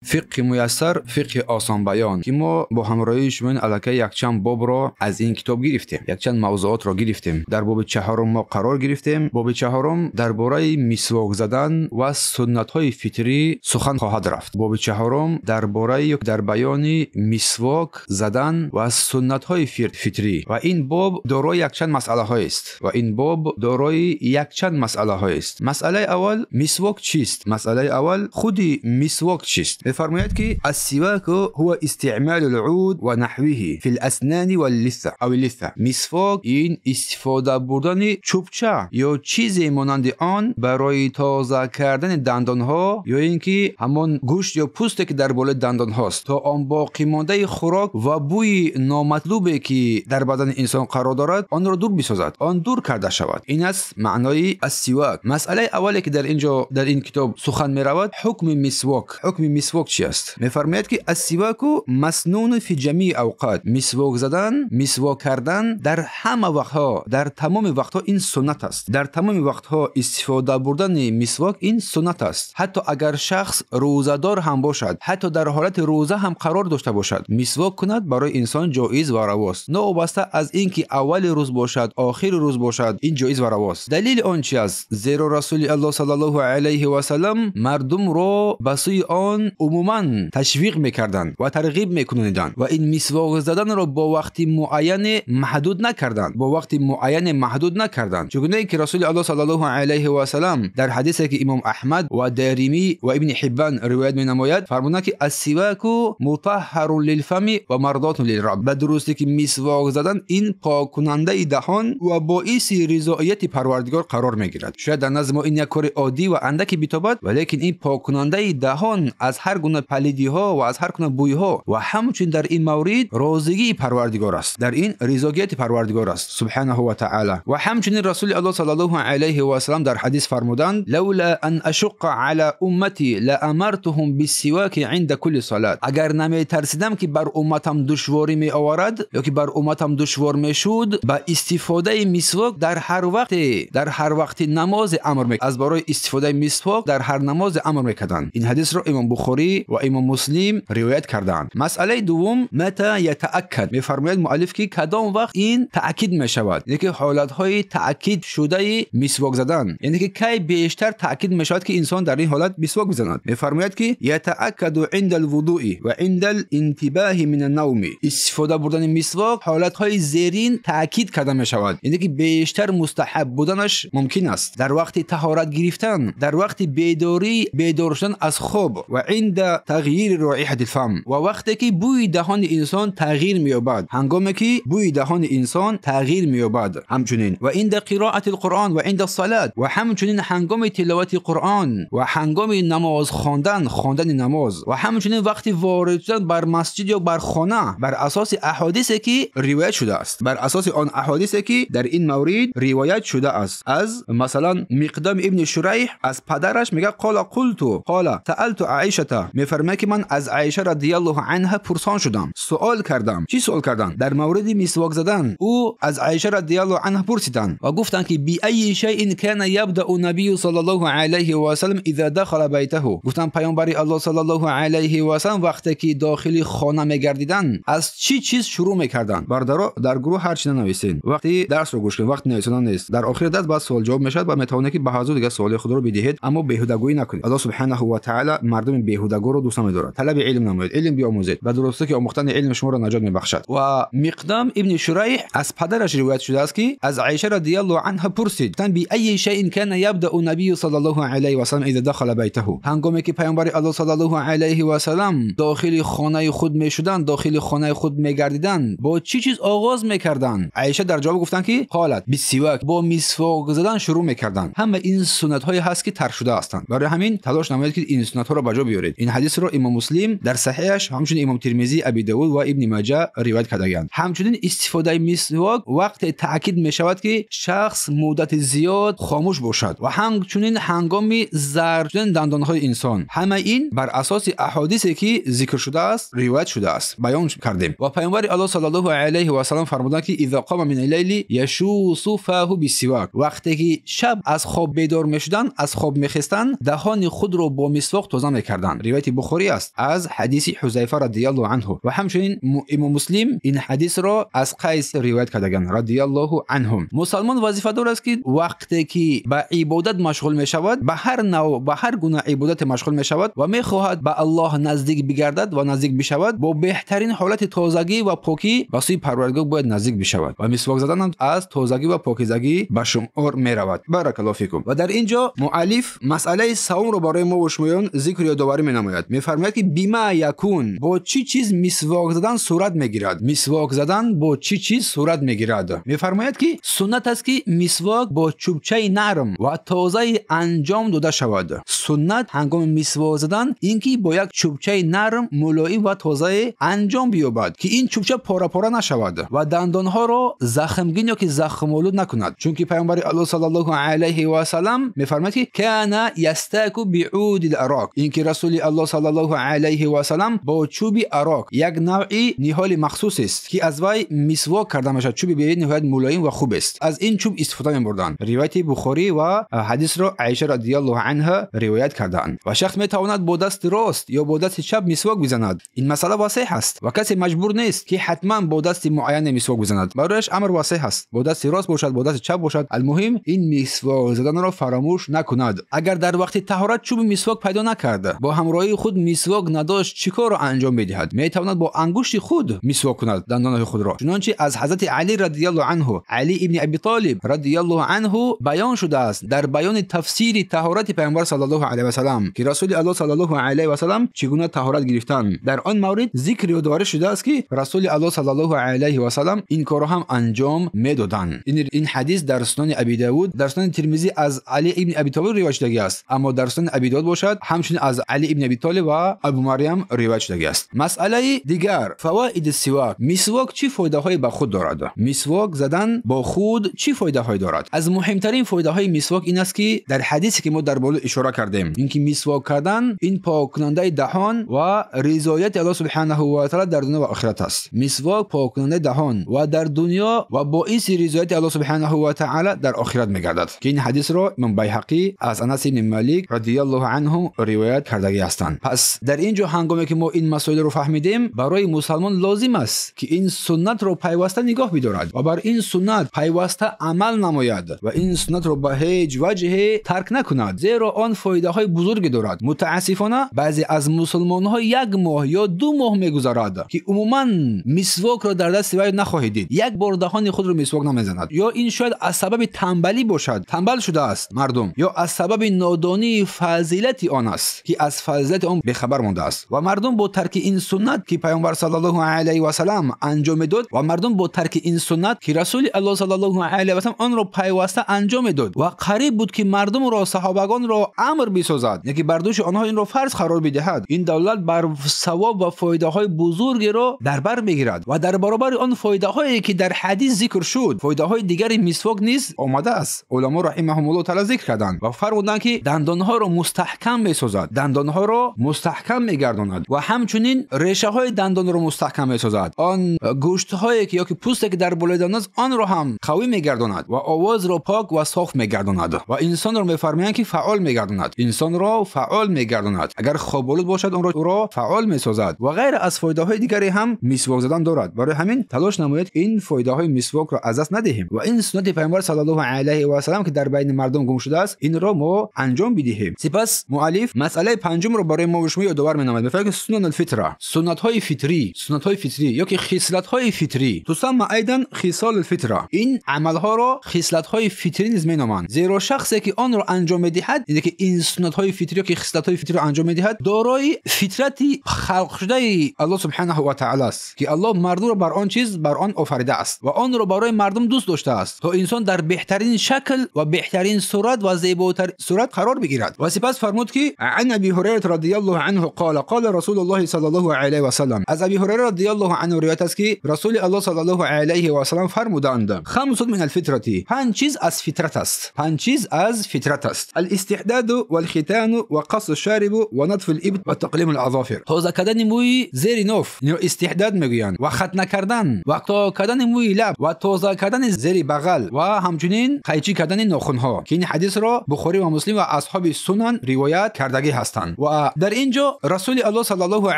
Фиқҳи муяссар, фиқҳи осонбаён, ки мо бо ҳамроҳии шумо аллакай якчанд бобро аз ин китоб гирифтем, якчанд мавзуотро гирифтем. Дар боби чаҳорум мо қарор гирифтем. Боби чаҳорум дар бораи мисвок задан ва суннатҳои фитрӣ сухан хоҳад рафт. Боби чаҳорум дар бораи дар баёни мисвок задан ва суннатҳои фитрӣ. Ва ин боб дорои якчанд масъалаҳоест. Ва ин боб дорои якчанд масъалаҳоест. Масъалаи аввал мисвок чист? Масъалаи аввал худи мисвок чист? می‌فرماید که السواک هو استعمال العود و نحوه في الاسنان واللثه او اللثه. مسواک این استفاده بردن چوبچه یا چیزی مانند آن برای تازه کردن دندانها یا اینکه همان گوشت یا پوستی که در بالای دندان هاست تا آن باقی مانده خوراک و بوی نامطلوبی که در بدن انسان قرار دارد آن را دور بسازد، آن دور کرده شود. این است معنای السواک. مسئله اولی که در اینجا در این کتاب سخن می‌رود حکم مسواک. حکم مسواک چی است؟ می‌فرماید که السواک مسنون فی جمیع اوقات. مسواک زدن، مسواک کردن در همه وقتها، در تمام وقتها این سنت است. در تمام وقتها استفاده بردن مسواک این سنت است. حتی اگر شخص روزه‌دار هم باشد، حتی در حالت روزه هم قرار داشته باشد، مسواک کند برای انسان جایز و رواست. نوابسته از اینکه اول روز باشد، آخر روز باشد، این جایز و رواست. دلیل آن چی است؟ زیرا رسول الله صلی الله علیه و سلم مردم را به سوی آن عموما تشویق میکردند و ترغیب میکنیدند و این مسواک زدن را با وقت معین محدود نکردند، با وقت معین محدود نکردند. چگونه که رسول الله صلی الله علیه و سلم در حدیثی که امام احمد و دارمی و ابن حبان روایت مینماید فرمودند که السواک مطهر للفم و مرضات للرب. به درستی که مسواک زدن این پاک کننده دهان و باعث رضایت پروردگار قرار میگیرد. شاید در نزد ما این یک کار عادی و اندکی بیتابد، ولیکن این پاک کننده دهان از هر گونه پلیدی ها و از هر گونه بوی ها و همچنین در این مورد رازگی پروردگار است، در این رضایت پروردگار است سبحانه و تعالی. و همچنین رسول الله صلی الله علیه و سلم در حدیث فرمودند لولا ان اشق علی امتی لامرتهم بالسواک عند كل صلاه. اگر نمی ترسیدم که بر امتم دشواری می آورد یا که بر امتم دشوار می شد، با استفاده مسواک در هر وقت، در هر وقت نماز امر می از برای استفاده مسواک در هر نماز امر میکردند. این حدیث را امام بخاری و امام مسلم روایت کردند. مسئله دوم متى یتأکد. میفرماید مؤلف که کدام وقت این تأکید میشود، یعنی که حالت‌های تأکید شده مسواک زدن، یعنی که کی بیشتر تأکید میشود که انسان در این حالت مسواک بزند. میفرماید که یتأکد عند الوضوء و عند الانتباه من النوم. استفاده بردن مسواک حالت‌های زیرین تأکید کرده میشود، یعنی که بیشتر مستحب بودنش ممکن است در وقت طهارت گرفتن، در وقت بیداری، بیدار شدن از خواب و عند تغییر رائحه الفم و وقتی که بوی دهان انسان تغییر می‌یابد، هنگامی که بوی دهان انسان تغییر می‌یابد. همچنین و عند قرائت القرآن و عند الصلاة و همچنین هنگام تلاوت قرآن و هنگام نماز خواندن، خواندن نماز و همچنین وقتی وارد شدن بر مسجد یا بر خانه، بر اساس احادیثی که روایت شده است، بر اساس آن احادیثی که در این مورد روایت شده است. از مثلا مقدام ابن شریح از پدرش میگه قال قلت قال سألت عایشه، میفرماید که من از عایشه رضی الله عنها پرسان شدم، سوال کردم. چی سوال کردن؟ در مورد مسواک زدن. او از عایشه رضی الله عنها پرسیدن و گفتند که بی ای شیء کان یبدأ النبی صلی الله علیه و سلم اذا دخل بیته. گفتن پیامبر الله صلی الله علیه و سلم وقتی که داخل خانه میگردیدن از چی چیز شروع میکردن؟ برادرها در گروه هر چی ننویسین، وقتی درس رو گوش کنید، وقت نویسیدن نیست. در آخر درس بعد سوال جواب میشد و میتونه که به حضور دیگه سوال خود رو بدهید، اما بیهودگویی نکنید. الله سبحانه و تعالی مردم بیهودگو رو دوست ندارد. طلب علم نمایید، علم بیاموزید و درسته که آموختن علم شما را نجات میبخشد. و مقدام ابن شریح از پدرش روایت شده است که از عایشه رضی الله عنها پرسید تن بی ای شیء کان یبدأ النبی صلی الله علیه و سلم اذا دخل بیته. هنگامی که پیامبر الله صلی الله علیه و سلم داخل خانه خود میشدند، داخل خانه خود میگردیدند، با چی چیز آغاز میکردند؟ عایشه در جواب گفتند که قالت بالسواک، با مسواک زدن شروع میکردند. همه این سنت های هست که ترک شده هستند. برای همین تلاش نمایید که این سنت ها را به جا بیارید. این حدیث را امام مسلم در صحیحش، همچنین امام ترمذی، ابی داود و ابن ماجه روایت کرده‌اند. همچنین استفاده مسواک وقت تأکید میشود که شخص مدت زیاد خاموش باشد و همچنین هنگام زرد شدن دندانهای انسان. همه این بر اساس احادیثی که ذکر شده است، روایت شده است، بیان کردیم. و پیامبر الله صلی الله علیه و سلم فرمودند که اذا قام من اللیل یشوص فاه بالسواک. وقتی که شب از خواب بیدار میشدند، از خواب میخستند، دهان خود را با مسواک تازه میکردند. Ривояти Бухорӣ аст аз ҳадиси Ҳузайфа радиаллоҳу анҳу ва ҳамчунин Имом Муслим ин ҳадисро аз Қайс ривоят кардаган радиаллоҳу анҳум. Мусалмон вазифадор аст, ки вақте ки ба ибодат машғул мешавад, ба ҳар нав, ба ҳар гуна ибодате машғул мешавад ва мехоҳад ба Аллоҳ наздик бигардад ва наздик бишавад, бо беҳтарин ҳолати тозагӣ ва покӣ ба сӯи Парвардигор бояд наздик бишавад ва мисвок задан ҳам аз тозагӣ ва покизагӣ ба шумор меравад. Баракаллоҳу фикум. Ва дар ин ҷо муаллиф масъалаи савмро барои мо ва шумоён зикр ёдоварӣ менамояд. Мефармояд, ки бима якун, бо чӣ чиз мисвок задан сурат мегирад? Мисвок задан бо чӣ чиз сурат мегирад? Мефармояд, ки суннат аст, ки мисвок бо чӯбчаи нарм ва тозаи анҷом дода шавад. Суннат ҳангоми мисвок задан ин ки бо як чӯбчаи нарм, мулоим ва тозае анҷом биёбад, ки ин чӯбча пора-пора нашавад ва дандонҳоро захмгин ё ки захмолуд накунад. Чунки Паёмбари Аллоҳ саллаллоҳу алайҳи васаллам мефармояд, ки кана ястаку биъудил арок, ин ки Расули Аллоҳ саллаллоҳу алайҳи васаллам бо чӯби арок, як навъи ниҳоли махсус аст, ки аз вай мисвок карда мешавад, чӯби бениҳоят мулоим ва хуб аст, аз ин чӯб истифода мебурданд. Ривояти Бухорӣ ва ҳадисро Аиша радиаллоҳу анҳа ривоят кардаанд. Ва шахс метавонад бо дасти рост ё бо дасти чап мисвок бизанад. Ин масъала васеъ аст ва касе маҷбур нест, ки ҳатман бо дасти муайяне мисвок бизанад. Барояш амр васеъ аст, бо дасти рост бошад, бо дасти чап бошад. Алмуҳим ин мисвок заданро фаромӯш накунад. Агар дар вақти таҳорат чӯби мисвок пайдо накард, бо ҳамроҳии худ мисвок надошт, чӣ корро анҷом медиҳад? Метавонад бо ангушти худ мисвок кунад дандонҳои худро. Чунончи аз ҳазрати Алӣ радиаллоҳу анҳу, Алӣ ибни Аби Толиб радиаллоҳу анҳу баён шудааст дар баёни тафсири таҳорати Паёмбар саллаллоҳу алайҳи васаллам, ки Расули Аллоҳ саллаллоҳу алайҳи васаллам чӣ гуна таҳорат гирифтанд. Дар он маврид зикр ёдоварӣ шудааст, ки Расули Аллоҳ саллаллоҳу алайҳи васаллам ин корро ҳам анҷом медоданд. Ин ҳадис дар Сунани Аби Давуд, дар Сунани Тирмизӣ аз Алӣ ибни Аби Толиб ривоят шудагӣ аст, аммо дар Сунани Аби Давуд бошад ҳамчунин аз Алӣ ибни Аби Толиб ва Абу Марьям ривоят шудагӣ аст. Масъалаи дигар, фавоиди сивак. Мисвок чӣ фоидаҳое ба худ дорад? Мисвок задан бо худ чӣ фоидаҳое дорад? Аз муҳимтарин фоидаҳои мисвок ин аст, ки дар ҳадисе ки мо дар боло ишора кардем, ин ки мисвок кардан ин поккунандаи даҳон ва ризояти Аллоҳ субҳанаҳу ва таъала дар дунё ва охират аст. Мисвок поккунандаи даҳон ва дар дунё ва боиси ризояти Аллоҳ субҳанаҳу ва таъала дар охират мегардад, ки ин ҳадисро Имом Байҳақӣ аз Анас ибни Малик радиаллоҳу анҳу ривоят кардагӣ ҳастанд. Пас дар ин ҷо ҳангоме ки мо ин масоилро фаҳмидем, барои мусалмон лозим аст, ки ин суннатро пайваста нигоҳ бидорад ва бар ин суннат пайваста амал намояд ва ин суннатро ба ҳеҷ ваҷҳе тарк накунад, зеро он фоидаҳои бузурге дорад. Мутаассифона баъзе аз мусулмонҳо як моҳ ё 2 моҳ мегузарад, ки умуман мисвокро дар дасти вай нахоҳед дид, як бор даҳони худро мисвок намезанад. Ё ин шояд аз сабаби тамбалӣ бошад, тамбал шудааст мардум, ё аз сабаби нодонии фазилати он аст, ки аз фазилати он бехабар мондааст. Ва мардум бо тарки ин суннат, ки Паёмбар саллаллоҳу алайҳи васаллам анҷом медод, ва мардум бо тарки ин суннат, ки Расули Аллоҳ саллаллоҳу алайҳи васаллам онро пайваста анҷом медод ва қариб буд, ки мардумро, саҳобагонро амр бисозад, яке бар дӯши онҳо инро фарз қарор бидиҳад, ин давлат бар савоб ва фоидаҳои бузургеро дар бар мегирад. Ва дар баробари он фоидаҳое ки дар ҳадис зикр шуд, фоидаҳои дигари мисвок низ омадааст. Уламо раҳимаҳумуллоҳ таъала зикр карданд ва фармуданд, ки дандонҳоро мустаҳкам месозад, дандонҳоро мустаҳкам мегардонад ва ҳамчунин решаҳои дандонро мустаҳкам месозад. Он гӯштҳое ки ё ки пӯсте ки дар болои дандон аст, онро ҳам қавӣ мегардонад ва овозро пок ва соф мегардонад ва инсонро мефармоянд, ки фаъол мегардонад, инсонро фаъол мегардонад. Агар хоболуд бошад, онро ӯро фаъол месозад ва ғайра аз фоидаҳои дигаре ҳам мисвок задан дорад. Барои ҳамин талош намоед ин фоидаҳои мисвокро аз даст надиҳем ва ин суннати Паёмбар саллаллоҳу алайҳи васаллам, ки дар байни мардум гум шудааст, инро мо анҷом бидиҳем. Сипас муаллиф масъалаи панҷумро барои мо ва шумо ёдовар менамояд. Мефармояд, ки суннатул фитра, суннатҳои фитрӣ, суннатҳои фитрӣ ё ки хислатҳои фитрӣ, тусамма айдан хисолул фитра. Ин амалҳоро хислатҳои фитрӣ низ меноманд, зеро шахсе ки онро анҷом медиҳад, яъне ки ин суннатҳои фитрӣ ё ки хислатҳои фитриро анҷом медиҳад, дорои фитрати халқшудаи Аллоҳ субҳанаҳу ва таъала аст, ки Аллоҳ мардумро бар он чиз, бар он офаридааст ва онро барои мардум дӯст доштааст, то инсон дар беҳтарин шакл ва беҳтарин сурат ва зеботарин сурат қарор бигирад. Ва сипас фармуд, ки ан Аби Ҳурайра радиаллоҳу анҳу қола қола Расулуллоҳи саллаллоҳу алайҳи васаллам. Аз Аби Ҳурайра радиаллоҳу анҳу ривоят аст, ки Расули Аллоҳ саллаллоҳу алайҳи васаллам фармуданд: хамсун мин алфитрати, 5 чиз аз фитрат аст, 5 чиз аз фитрат аст. Алистиҳдаду валхитану ва қасу шарибу ва натфу либт ва тақлиму лазофир. Тоза кардани мӯи зери ноф, инро истиҳдад мегӯянд, ва хатна кардан ва то кардани мӯи лаб ва тоза кардани зери бағал ва ҳамчунин қайчӣ кардани нохунҳо, ки ин ҳадисро Бухорӣ ва Муслим ва асҳоби сунан ривоят кардагӣ ҳастанд. Ва Ва дар ин ҷо Расули Аллоҳ саллаллоҳу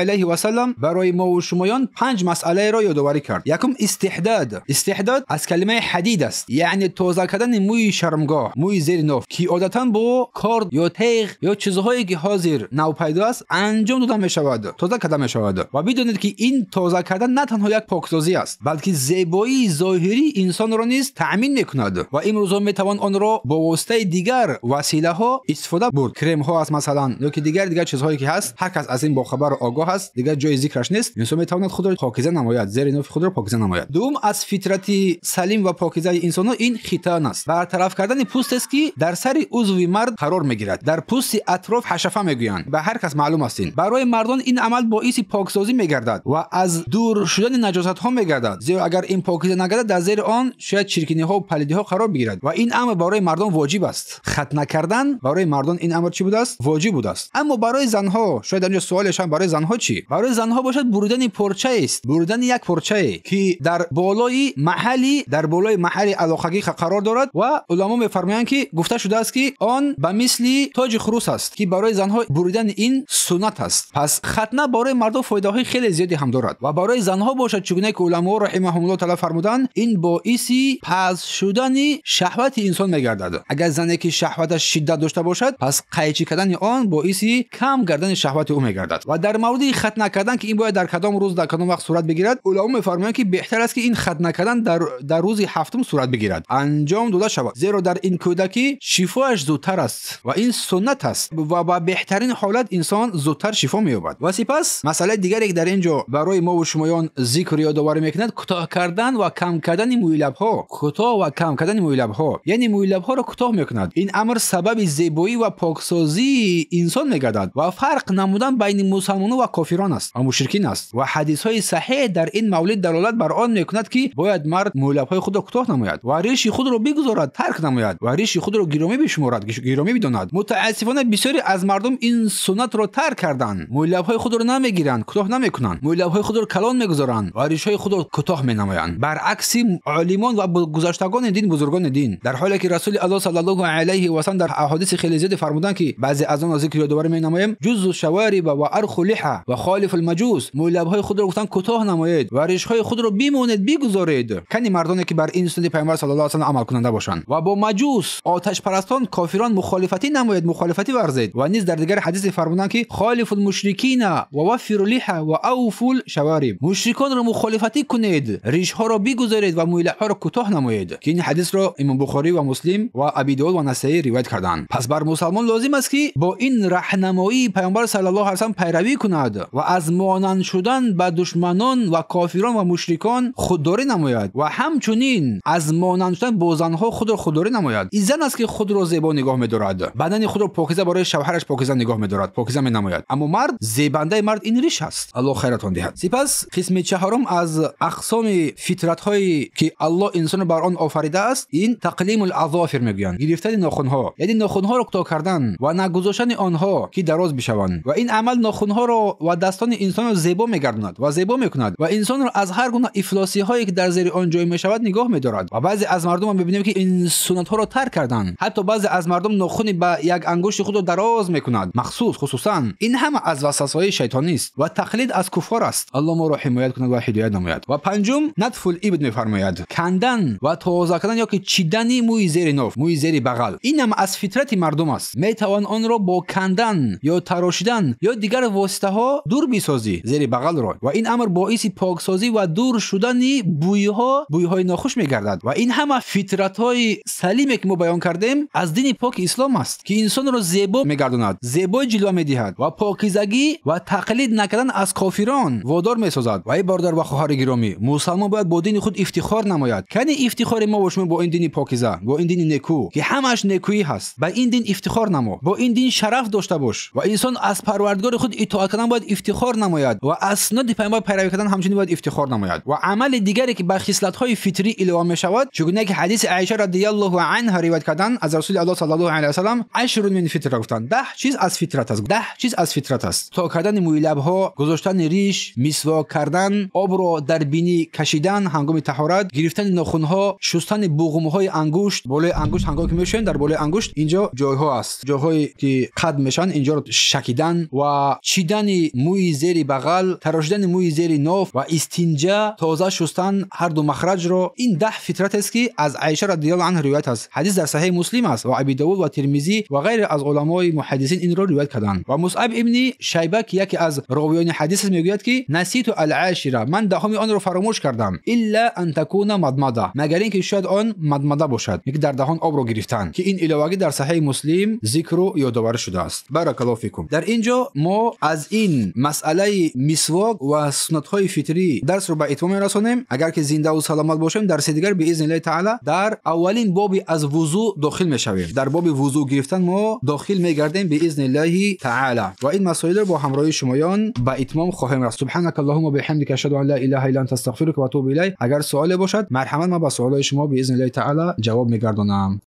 алайҳи васаллам барои мо ва шумоён панҷ масъалаеро ёдоварӣ кард. Якум, истиҳдод. Истиҳдод аз калимаи ҳадид аст, яъне тоза кардани мӯи шармгоҳ, мӯи зери ноф, ки одатан бо корд ё теғ ё чизҳое ки ҳозир навпайдо аст анҷом дода мешавад, тоза карда мешавад. Ва бидонед ки ин тоза кардан на танҳо як поксозӣ аст, балки зебоии зоҳирии инсонро низ таъмин мекунад. Ва имрӯзҳо метавон онро бо воситаи дигар василаҳо истифода бурд. Кремҳо аст масалан, ё ки дигар чизҳое ки ҳаст, ҳар кас аз ин бохабар огоҳ аст, дигар ҷои зикраш нест. Инсон метавонад худро покиза намояд, зери нофи худро покиза намояд. Дуюм, аз фитрати салим ва покизаи инсонҳо ин хитон аст. Бартараф кардани пӯст аст ки дар сари узви мард қарор мегирад. Дар пӯсти атроф ҳашафа мегӯянд, ба ҳар кас маълум аст ин. Барои мардон ин амал боиси поксозӣ мегардад ва аз дур шудани наҷосатҳо мегардад, зеро агар ин покиза нагардад, дар зери он шояд чиркиниҳо ва палидиҳо қарор бигирад ва ин амр барои мардон воҷиб аст. Хатна кардан барои мардон ин амр чӣ будааст? Воҷиб будааст. Аммо барои занҳо, шояд инҷо суолешам, барои занҳо чӣ? Барои занҳо бошад буридани порча аст, буридани як порчае ки дар болои маҳалли алоқагӣ қарор дорад. Ва уламо мефармоянд ки гуфта шудааст ки он ба мисли тоҷи хурус аст, ки барои занҳо буридани ин суннат аст. Пас хатна барои мардон фоидаҳои хеле зиёде ҳам дорад ва барои занҳо бошад, чунки уламо раҳимаҳумуллоҳ таъоло фармуданд, ин боиси пас шудани шаҳвати инсон мегардад. Агар зане ки шаҳваташ шиддат дошта бошад, пас қайчӣ кардани он боиси кам кардани шаҳвати ӯ мегардад. Ва дар мавриди хатна кардан ки ин бояд дар кадом рӯз, дар кадом вақт сурат бигирад, уламо мефармоянд ки беҳтар аст ки ин хатна кардан дар рӯзи ҳафтум сурат бигирад, анҷом дода шавад, зеро дар ин кӯдакӣ шифояш зудтар аст ва ин суннат аст ва ба беҳтарин ҳолат инсон зудтар шифо меёбад. Ва сипас масъалаи дигаре ки дар ин ҷо барои мо ва шумоён зикр ёдоварӣ мекунад, кӯтоҳ кардан ва кам кардани мӯйлабҳо. Кӯтоҳ ва кам кардани мӯйлабҳо, яъне мӯйлабҳоро кӯтоҳ мекунад. Ин амр сабаби зебоӣ ва поксозии инсон мегардад ва фарқ намудан байни мусалмонон ва кофирон аст ва мушрикин аст. Ва ҳадисҳои саҳеҳ дар ин мавлид далолат бар он мекунад ки бояд мард мӯйлабҳои худро кӯтоҳ намояд ва риши худро бигузорад, тарк намояд ва риши худро гиромӣ бишуморад, гиромӣ бидонад. Мутаассифона бисёре аз мардум ин суннатро тарк карданд, мӯйлабҳои худро намегиранд, кӯтоҳ намекунанд, мӯйлабҳои худро калон мегузоранд ва ришҳои худро кӯтоҳ менамоянд. Баръакси олимон ва гузаштагони дин, бузургони дин, дар ҳоле ки Расули Аллоҳ саллаллоҳу алайҳи васаллам дар аҳодиси хеле зиёде фармуданд ки баъзе аз онро зикр ёдоварӣ менамоем: ҷузу шавариб ва арху лиҳа ва холиф алмаҷус. Мӯйлабҳои худро гуфтанд кӯтоҳ намоед ва ришҳои худро бимонед, бигузоред. Кани мардоне ки бар ин суннати Паёмбар саллаллоҳу алайҳи васаллам амал кунанда бошанд ва бо маҷус, оташпарастон, кофирон мухолифатӣ намоед, мухолифатӣ варзед. Ва низ дар дигар ҳадисе фармуданд ки холифул мушрикина ва ваффиру лиҳа ва авфул шавариб. Мушриконро мухолифатӣ кунед, ришҳоро бигузоред ва мӯйлабҳоро кӯтоҳ намоед, ки ин ҳадисро Имом Бухорӣ ва Муслим ва Абӣ Довуд ва Насаӣ ривоят карданд. Пас бар мусалмон лозим аст ки бо ин раҳнамоии Паёмбар саллаллоҳу алайҳи васаллам пайравӣ кунад ва аз монанд шудан ба душманон ва кофирон ва мушрикон худдорӣ намояд ва ҳамчунин аз монанд шудан бо занҳо худро худдорӣ намояд. Ин зан аст ки худро зебо нигоҳ медорад, бадани худро покиза барои шавҳараш покиза нигоҳ медорад, покиза менамояд. Аммо мард, зебандаи мард ин риш аст. Аллоҳ хайратон диҳад. Сипас қисми чаҳорум аз ақсоми фитратҳое ки Аллоҳ инсонро бар он офаридааст, ин тақлимул азофир мегӯянд, гирифтани нохунҳо, яъне нохунҳоро кӯтоҳ кардан ва нагузоштани онҳо ки дароз бишаванд. Ва ин амал нохунҳоро ва дастони инсонро зебо мегардонад ва зебо мекунад ва инсонро аз ҳар гуна ифлосиҳое ки дар зери он ҷой мешавад нигоҳ медорад. Ва баъзе аз мардум мебинем ки ин суннатҳоро тарк карданд. Ҳатто баъзе аз мардум нохуни ба як ангушти худро дароз мекунад, махсус хусусан. Ин ҳама аз васвасаҳои шайтонӣ аст ва тақлид аз куффор аст. Аллоҳ моро ҳимоят кунад ва ҳидоят намояд. Ва панҷум, натфул ибд мефармояд, кандан ва тоза кардан ё ки чидани мӯи зери ноф, мӯи зери бағал. Ин ҳам аз фитрати мардум аст. Метавон онро бо кандан ё тарошидан ё дигар воситаҳо дур бисозӣ зери бағалро ва ин амр боиси поксозӣ ва дур шудани бӯйҳои нохуш мегардад. Ва ин ҳама фитратҳои салиме ки мо баён кардем аз дини поки ислом аст ки инсонро зебо мегардонад, зебо ҷилва медиҳад ва покизагӣ ва тақлид накардан аз кофирон водор месозад. Ва эй бародар ва хоҳари гиромӣ, мусалмон бояд бо дини худ ифтихор намояд. Кани ифтихори мо бо шумо бо ин дини покиза, бо ин дини некӯ ки ҳамааш некӯӣ ҳаст, ба ин дин ифтихор намо, бо ин дин шараф дошта бош. Ва инсон аз парвардигори худ итоат кардан бояд ифтихор намояд ва аз суннати Паёмбар пайравӣ кардан ҳамчунин бояд ифтихор намояд. Ва амали дигаре ки ба хислатҳои фитрӣ илова мешавад, чунки ки ҳадиси Аиша радиаллоҳу анҳа ривоят кардан аз Расули Аллоҳ саллаллоҳу алайҳи васаллам, ашрун мин фитра гуфтанд, 10 чиз аз фитрат аст. 10 чиз аз фитрат аст: то кардани мӯйлабҳо, гузоштани риш, мисвок кардан, обро дар бинӣ кашидан ҳангоми таҳорат, гирифтани нохунҳо, шустани буғумҳои ангушт, болои ангушт ҳангоме ки мешӯем, дар болои ангушт инҷо ҷойҳо аст, ҷойҳое ки қад мешаванд, инҷоро шакидан ва чидани мӯи зери бағал, тарошидани мӯи зери ноф ва истинҷа, тоза шустан ҳар ду махраҷро. Ин 10 фитрат аст, ки аз Айша радиаллоҳу анҳа ривоят аст. Ҳадис дар Саҳеҳи Муслим аст ва Аби Давуд ва Тирмизӣ ва ғайре аз уламои муҳаддисин инро ривоят карданд. Ва Мусъаб ибни Шайба, ки яке аз ровиёни ҳадис аст, мегӯяд, ки наситу ал-ашира, ман даҳуми онро фаромӯш кардам, илла ан такуна мадмада, магар ин ки шояд он мадмада бошад, яъне дар даҳон обро гирифтан, ки ин иловагӣ дар Саҳеҳи Муслим зикру ёдоварӣ шудааст. Баракаллоҳу фикум. Дар ин ҷо мо аз ин масъалаи мисвок ва суннатҳои фитрӣ дарсро ба итмом мерасонем. Агар ки зиндаву саломат бошем, дарси дигар биизниллаҳи таъала дар аввалин боби аз вузӯ дохил мешавем. Дар боби вузӯ гирифтан мо дохил мегардем биизниллаҳи таъала ва ин масоилро бо ҳамроҳии шумоён ба итмом хоҳем расонд. Субҳанакаллоҳумма биҳамдика ашҳаду ан ла илаҳа илла анта астағфирука ва атубу илайк. Агар суоле бошад, марҳамат, ман ба суолҳои шумо биизниллаҳи таъала ҷавоб мегардонам.